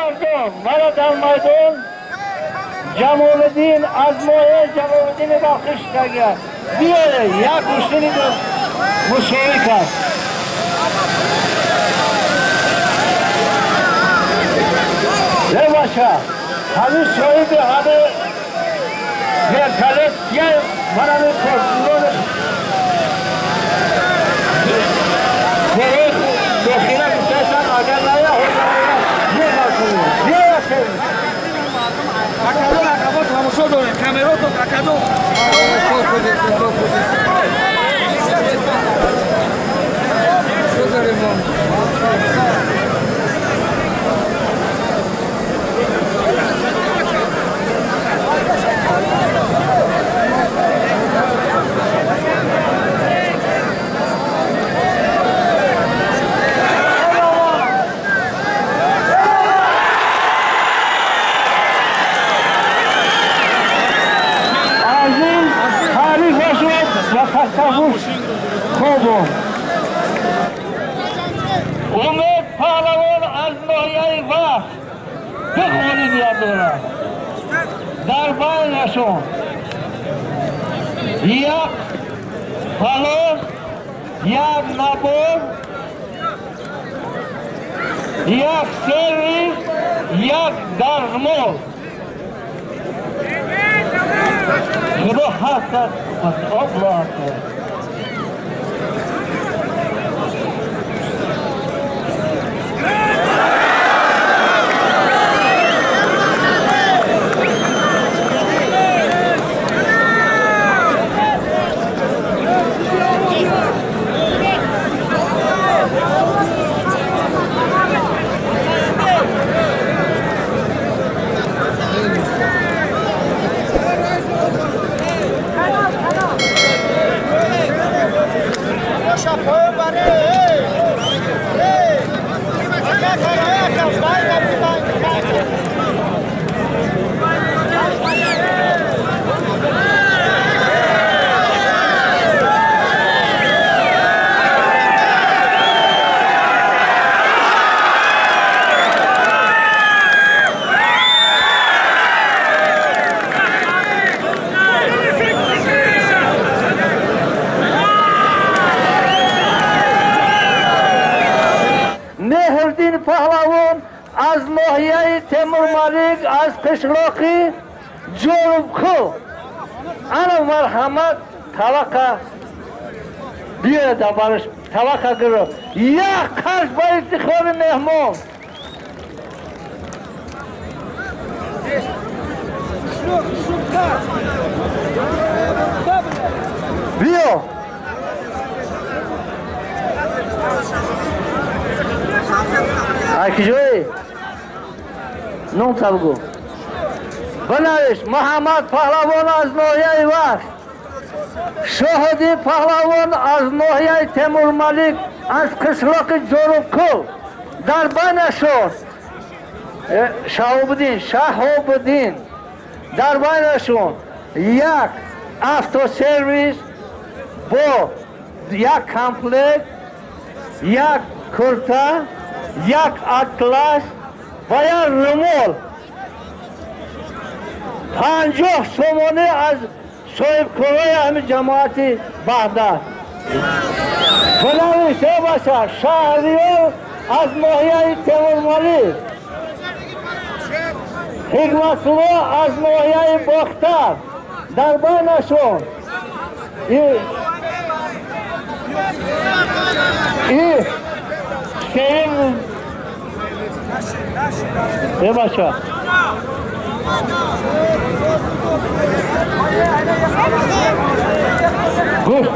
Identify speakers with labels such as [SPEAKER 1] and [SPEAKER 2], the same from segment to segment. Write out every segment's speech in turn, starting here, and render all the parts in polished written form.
[SPEAKER 1] Мардум, мана дар майдон Ҷамолиддин аз моҳияи Ҷамолиддини Балхӣ шидагия. Биёре, як гӯштини мусовӣ кард. Е баша, ҳамин соҳиби ҳами вертолет я мана ҳамин коркунони дохила гуфтаистанд, агар ная
[SPEAKER 2] Акадон, акадон, тамошо дорем. Камеротон, акадон. Шо дорем мо?
[SPEAKER 1] Хобо. Умед паҳлавон аз ноҳияи Вахш ду ғолибият дорад. Дар байнашон як палос, як набор, як сервис, як дармол. Худо ҳастад, Аллоҳ. Меҳрдин паҳлавон аз ноҳияи Темурмалик аз қишлоқи Ҷорубкӯ. Ана марҳамат, таваққа биёяд бараш, таваққа гиро. Як қарш ба ифтихори меҳмон. Биё. Акиҷои ном табгу. Бинавис, Муҳаммад паҳлавон аз ноҳияи Вахш, Шоҳиддин паҳлавон аз ноҳияи Темурмалик аз қишлоқи Ҷорубкӯл. Дар байнашон Шаҳобиддин, Шаҳобиддин. Дар байнашон як автосервис бо як комплект, як курта, як атлас ва як румол. 50 сомонӣ аз соҳибкорои ҳамин ҷамоати Бағдад. Бинавис, э баша, Шаҳриёр аз ноҳияи Темурмалик, Ҳикматулло аз ноҳияи Бохтар. Дар байнашон и сеюм э баша. Гӯш.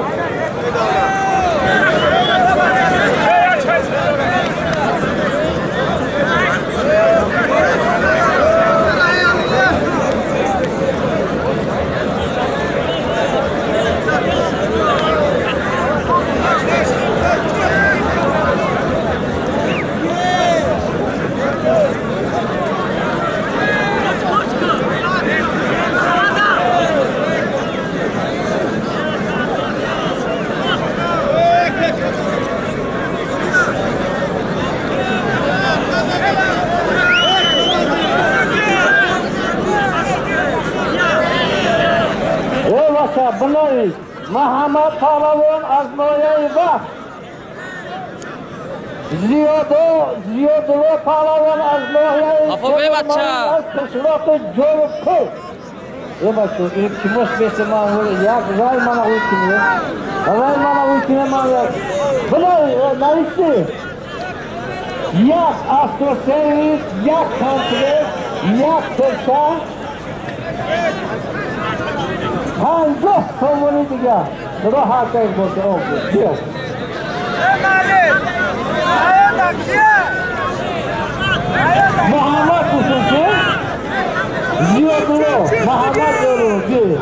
[SPEAKER 1] Абдуллоевич, Муҳаммад Паҳлавон аз ноҳияи Вахш, Зиёдулло Паҳлавон аз ноҳияи аз қишлоқи Ҷоркӯл. Э бачо, илтимос бесеман, як рай мана уйкине, рай мана уйкине, ман як. Бина нависти. Як автосервис, як комплект, як тирча, 50 сомонӣ дигар. Худо ҳар кас боша, биё. Муҳаммад кусунчи, Зиёдулло, Муҳаммад Зиёдулло, биё.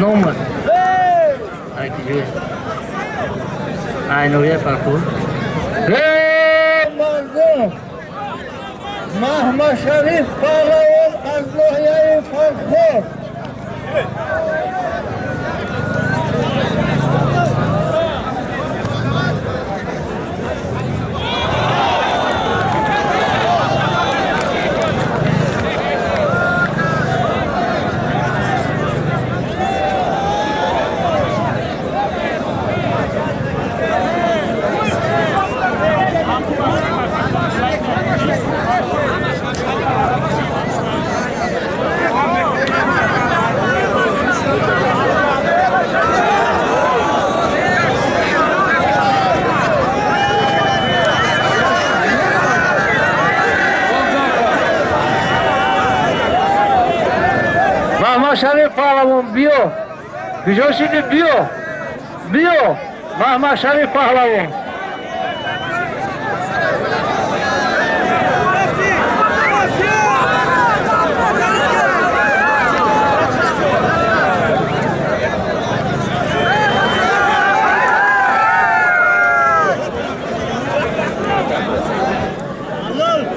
[SPEAKER 1] Номер. Айноя Фархур. Маҳмад Шариф Паҳлавон аз ноҳияи Фархор. Маҳмад Шариф Паҳлавон биё. Куҷо шуди биё? Биё. Маҳмад Шариф Паҳлавон.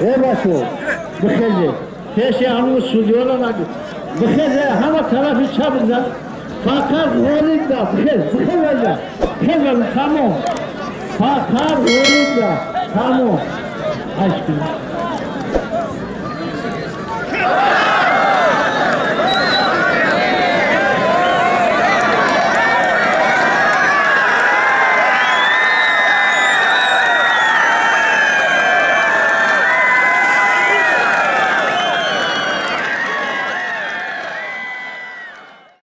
[SPEAKER 1] Э бачо, бихезе. Пеши ҳамун судёро нагӯ. Бихезе, ҳама тарафи чап бизан. Фақат ғолиб да, бихез, бихез вайҷа. Бихез, тамом. Фақат ғолиб да, тамом. Ашкин.